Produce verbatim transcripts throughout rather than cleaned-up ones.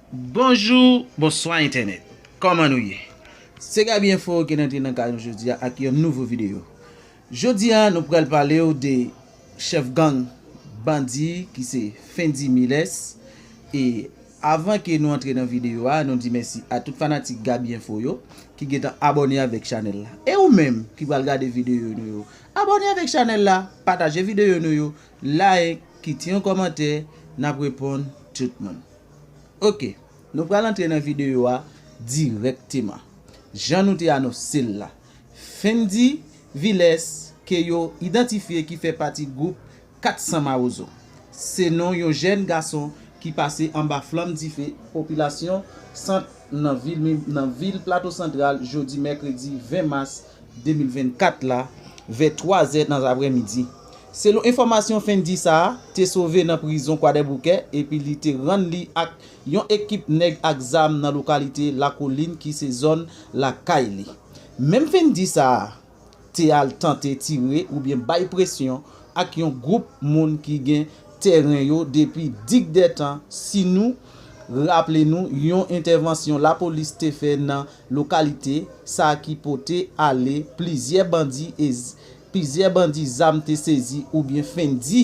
Bonjou, bonswa entènèt. Kòman nou ye? Se Gaby Info ki rantre nan kay nou jodi a ak yon nouvo videyo. Jodi a, nou pral pale w de chèf gang bandi ki se Fendy Miles. E avan ke nou antre nan videyo a, nou di mèsi a tout fanatik Gaby Info yo ki gentan abòne avèk chanèl la. E ou menm ki pral gade videyo nou yo, abòne avèk chanèl la, pataje videyo nou yo, like, kite yon kòmantè, n ap reponn tout moun. Oke, nou pral antre nan videyo a dirèkteman. Jan nou te anonse l la, Fendy Viles ke yo idantifye ki fè pati gwoup kat san Mawozo. Se non yon jèn gason ki pase anba flanm dife popilasyon Sant nan vil, nan vil Plato Santral jodi mèkredi ven mas de mil vennkat la, vè twa zè nan aprèmidi. Selon enfòmasyon, Fendy sa a te sove nan prizon Kwadèboukè epi li te rann li ak yon ekip nèg ak zam nan lokalite Lakolin ki se zòn lakay li. Menm Fendy sa a te al tante tire oubyen bay presyon ak yon gwoup moun ki gen tèren yo depi digdètan, si nou raple nou yon entèvansyon lapolis te fè nan lokalite sa a ki pote ale plizyè bandi e z-, plizyè bandi zam te sezi oubyen Fendy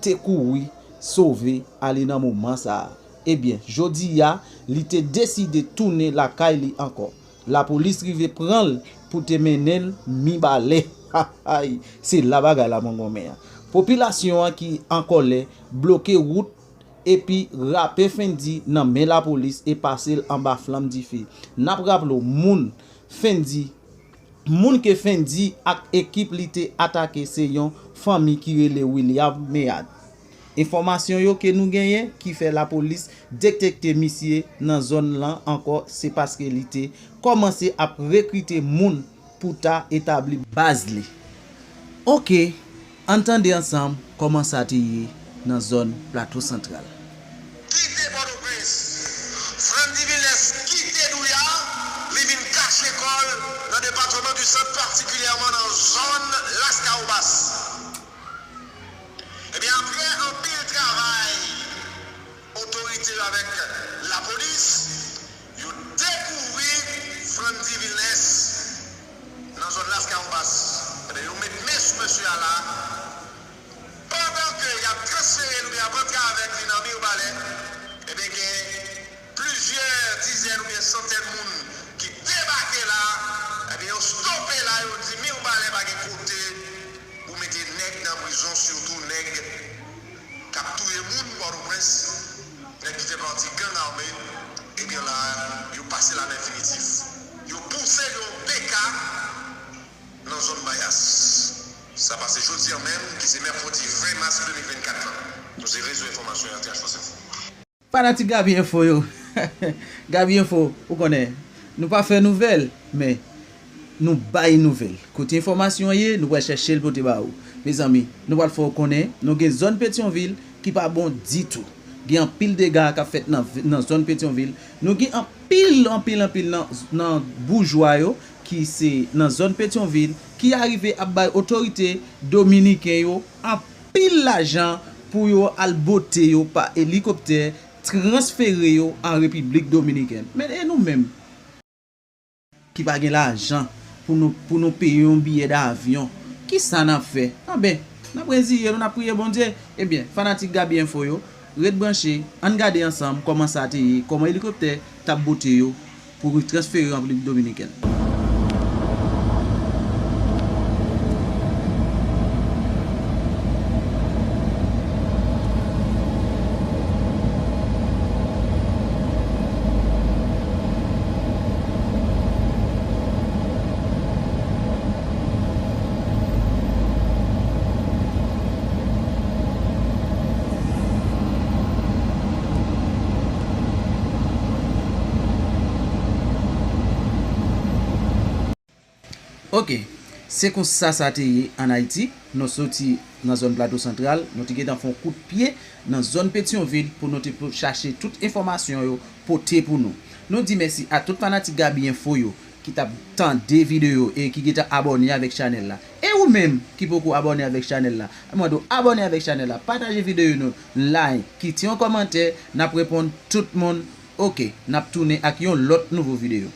te kouri sove ale nan moman sa a. Ebyen, jodi a, li te deside tounen lakay li ankò. Lapolis rive pran l pou te mennen l Mibalè. Ay, se la bagay la pran gonmen an. Popilasyon an ki an kòlè bloke wout epi rape Fendy nan men lapolis e pase l anba flanm dife. N ap raple w, moun Fendy, moun ke Fendy ak ekip li te atake se yon fanmi ki rele William Meade. Enfòmasyon yo ke nou genyen ki fè lapolis detekte misye nan zòn lan ankò, se paske li te kòmanse ap rekrite moun pou ta etabli baz li. Oke, ann tande ansanm kòman sa te ye nan zòn Plato Santral. Kite Pòtoprens, Frendy Vilès kite Douya, li vin kache kò l nan depatman di Sant, patikilyèman nan zòn Laskawobas. Ebyen, apre anpil travay otorite yo avèk lapolis, yo dekouvri Frendy Vilès nan zòn Laskawobas. Ebyen, yo met men sou mesye a la. Pandan ke y ap transfere l oubyen y ap antre avèk li nan Mibalè, ebyen, gen plizyè dizèn oubyen santèn moun ki debake la, ebyen, yo stope la, yo di Mibalè pa gen kote pou mete nèg nan prizon, sitou nèg k ap touye moun Pòtoprens, nèg ki fè pati gang ame, ebyen la, yo pase la definitif. Yo pouse yon P K nan zòn Bayas. Sa pase jodi a menm, ki se mèkredi ven mas de mil vennkat la. Nou se rezo enfòmasyon R T H Force Info. Fanatik Gaby Info yo. Gaby Info, ou konnen, nou pa fè nouvèl, men nou bay nouvèl. Kote enfòmasyon an ye, nou pral chèche l pote ba ou. Mezanmi, nou pral fè w konnen, nou gen zòn Petyonvil ki pa bon ditou. Gen anpil dega k ap fèt nan, nan zòn Petyonvil. Nou gen anpil, anpil, anpil nan, nan boujwa yo ki se nan zòn Petyonvil, ki arive ap bay otorite dominiken yo anpil lajan pou yo al bote yo pa elikoptè, transfere yo an Repiblik Dominikèn. Men e nou menm ki pa gen lajan pou nou, pou nou peye yon biyè davyon, kisa n ap fè? Anben, n ap reziye nou, n ap priye Bondye. Ebyen, fanatik Gaby Info yo, ret branche, ann gade ansanm kòman sa te ye, kòman elikoptè t ap bote yo pou transfere yo an Repiblik Dominikèn. Oke, se konsa sa te ye ann Ayiti. Nou soti nan zòn Plato Santral, nou te gentan fè yon kout pye nan zòn Petyonvil pou nou te po-, chache tout enfòmasyon yo pote pou nou. Nou di mèsi a tout fanatik Gaby Info yo ki t ap tande videyo e ki gentan abòne avèk chanèl la. E ou menm ki poko abòne avèk chanèl la, mwen mande w abòne avèk chanèl la, pataje videyo nou, like, kite yon kòmantè, n ap reponn tout moun Ok, n ap tounen ak yon lòt nouvo videyo.